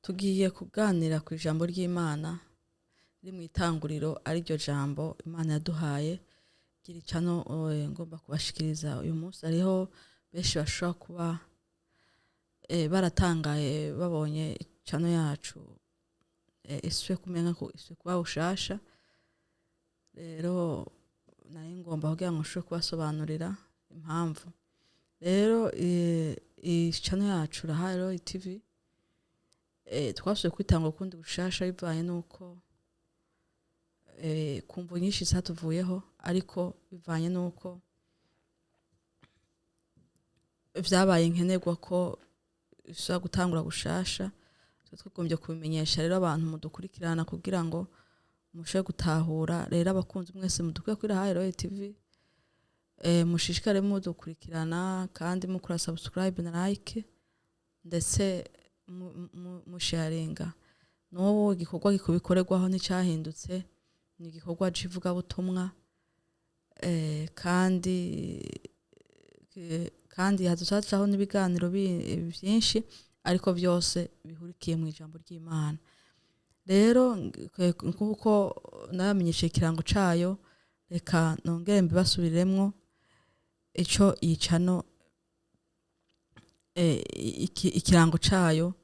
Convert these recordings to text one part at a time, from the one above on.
Tugiye kuganira ku ijambo ry'Imana riri mu itanguriro, ari ryo jambo Imana yaduhaye. Gira icano ngomba kubashikiriza uyu munsi. Hariho benshi bashobora kuba baratangaye babonye icano yacu isubiye kumenya ko isubiye kuba bushasha. Rero nari ngomba kugira ngo nshobore kubasobanurira impamvu. Rero iyi cano yacu Rahari TV, twasubiye kwitanga ukundi bushasha bivanye n'uko ku mvo nyinshi zatuvuyeho, ariko bivanye n'uko vyabaye nkenerwa ko ishobora gutangura gushasha. Twagombye kubimenyesha rero abantu mudukurikirana kugira ngo mushobore gutahura. Rero abakunzi mwese mudukwiye kuri Rahari TV, mushishikare mudukurikirana kandi mukora subscribe na like, ndetse musharinga. N'ubu igikorwa gikubikorerwaho nticyahindutse, ni igikorwa c'ivugabutumwa, kandi hazocacaho n'ibiganiro vyinshi, ariko vyose bihurikiye mu ijambo ry'Imana. Rero nkuko nabamenyesheje ikirango cayo, reka nongere mbibasubiriremwo ico iyi cano, ikirango cayo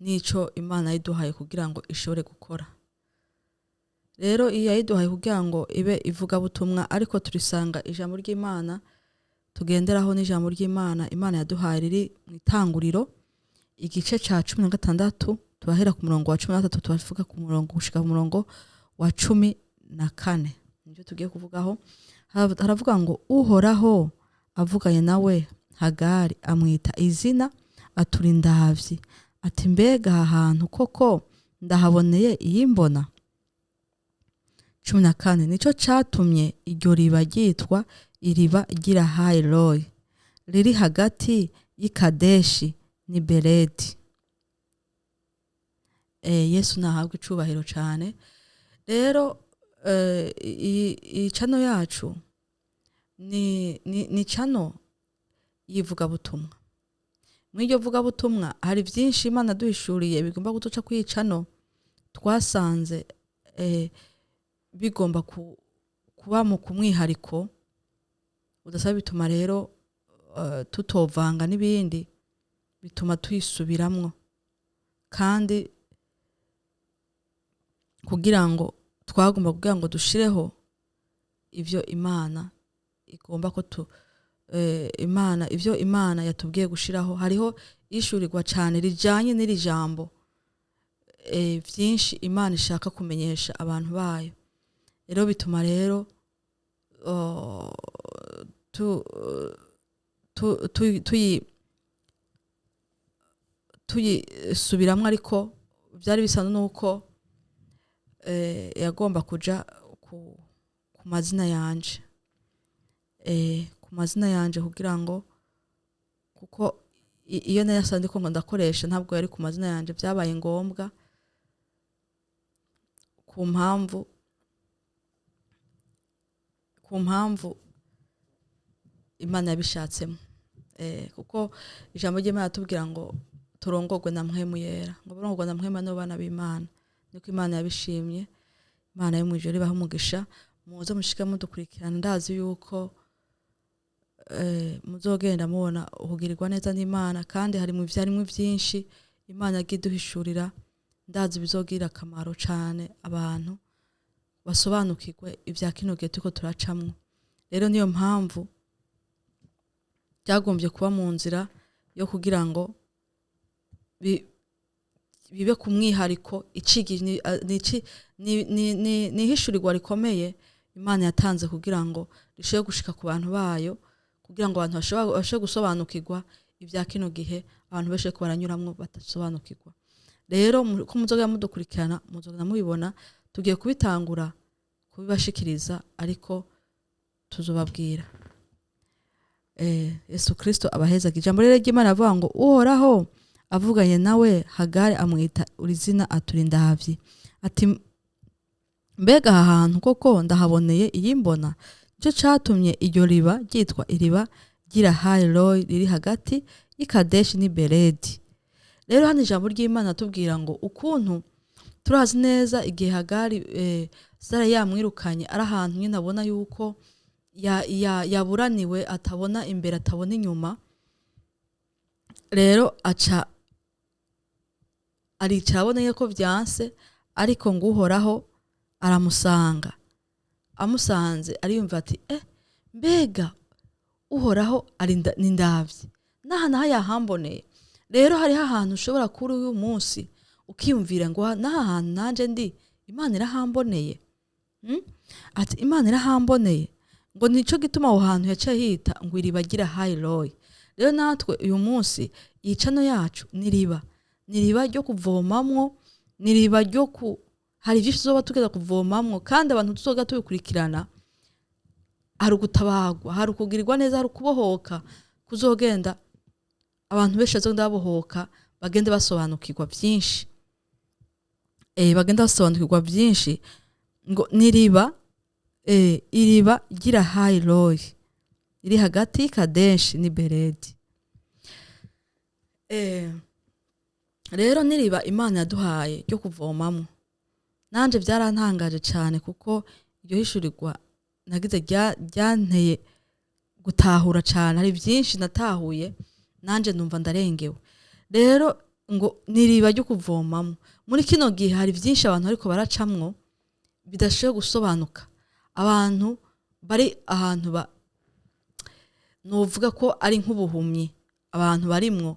nico Imana yayiduhaye kugira ngo ishobore gukora. Rero iyi yayiduhaye kugira ngo ibe ivugabutumwa, ariko turisanga ijambo ry'Imana tugenderaho n'ijambo ry'Imana Imana yaduhaye riri mu itanguriro, igice ca 16. Turahera ku murongo wa 13, turavuga ku murongo gushika ku murongo wa 14, nivyo tugiye kuvugaho. Haravuga ngo: "Uhoraho avuganye nawe Hagari, amwita izina atura indavyi, ati: 'Mbega aha hantu koko ndahaboneye iyimbona?'" 14: "Nico catumye iryo riba ryitwa iriba ry'Irahayi, riri hagati y'i Kadeshi n'i Beredi." Yesu nahabwe icubahiro cane. Rero iyi cano yacu ni cano y'ivugabutumwa. Muri iryo vugabutumwa hari vyinshi Imana duhishuriye bigomba gutoca kuri iyi cano. Twasanze bigomba kuba mu kumwihariko udasaba. Bituma rero tutovanga n'ibindi, bituma tuyisubiramwo, kandi kugira ngo twagomba kugira ngo dushireho ivyo Imana igomba ko tu Imana, ivyo Imana yatubwiye gushiraho. Hariho ishurirwa cane rijanye n'iri jambo, vyinshi Imana ishaka kumenyesha abantu bayo. Rero bituma rero tu, tu, tu, tuyi tuyisubiramwo, ariko vyari bisanzwe nuko yagomba kuja ku mazina yanje, ku mazina yanje, kugira ngo kuko iyo nayo asanzwe ko ngo ndakoresha ntabwo yari ku mazina yanje. Vyabaye ngombwa ku mpamvu Imana yabishatsemo, kuko ijambo ry'Imana tubwira ngo turongorwe na Mpwemu Yera, ngo barongorwe na Mpwemu nibo bana b'Imana. Niko Imana yabishimye. Imana yo mw'ijuru ibahe umugisha. Muze mushike mudukurikirana. Ndazi yuko muzogenda mubona ukugirirwa neza n'Imana, kandi hari mu vyarimwe vyinshi Imana yagiye iduhishurira. Ndazi bizogirira akamaro cane abantu basobanukirwe ivya kino gihe turiko turacamwo. Rero niyo mpamvu byagombye kuba mu nzira yo kugira ngo bibe ku mwihariko. Ni ihishurirwa rikomeye Imana yatanze kugira ngo rishobore gushika ku bantu bayo, kugira ngo abantu bashobore gusobanukirwa ibya kino gihe abantu benshi bariko baranyuramwo badasobanukirwa. Rero ko muzogenda mudukurikirana, muzogenda mubibona. Tugiye kubitangura kubibashikiriza, ariko tuzobabwira. Yesu Kristo abahezaga. Ijambo rero ry'Imana avuga ngo: "Uhoraho avuganye nawe Hagari, amwita urizina atura indavyi, ati: 'Mbega aha hantu koko ndahaboneye iyimbona?' Nico catumye iryo riba ryitwa iriba ry'Irahayi, riri hagati y'i Kadeshi n'i Beredi." Rero hano ijambo ry'Imana tubwira ngo ukuntu turazi neza igihe Hagari, Sara yamwirukanye, ari ahantu nyine abona yuko yaburaniwe, atabona imbere, atabona inyuma. Rero aca aricara, abona yuko vyanse, ariko ngo Uhoraho aramusanga. Amusanze ariyumva ati: "Mbega Uhoraho ari ni ndavye n'aha naho yahamboneye." Rero hariho ahantu ushobora kuri uyu munsi ukiyumvira ngo n'aha hantu nanje ndi, Imana irahamboneye. Ati: "Imana irahamboneye." Ngo nico gituma aho hantu yaciye hita ngo iriba ry'i Royi. Rero natwe uyu munsi iyi channel yacu niriba, niriba ryo kuvomamwo, niriba ryo ku hari byinshi tuzoba tugeza kuvomamwo, kandi abantu tuzoga tubikurikirana, hari ugutabagwa, hari ukugirirwa neza, hari ukubohoka kuzogenda. Abantu benshi bazogenda babohoka, bagende basobanukirwa byinshi, bagenda basobanukirwa byinshi. Ngo niriba, iriba ry'Irahayi Royi iri hagati y'Ikadeshi n'i Beredi. Rero niriba Imana yaduhaye ryo kuvomamwo. Nanje byarantangaje cyane, kuko iryo hishurirwa nagize ryanteye gutahura cyane. Hari byinshi natahuye, nanje numva ndarengewe. Rero ngo niriba ryo kuvomamwo. Muri kino gihe hari byinshi abantu ariko baracamwo bidashoboye gusobanuka. Abantu bari ahantu ba nuvuga ko ari nk'ubuhumyi abantu barimwo.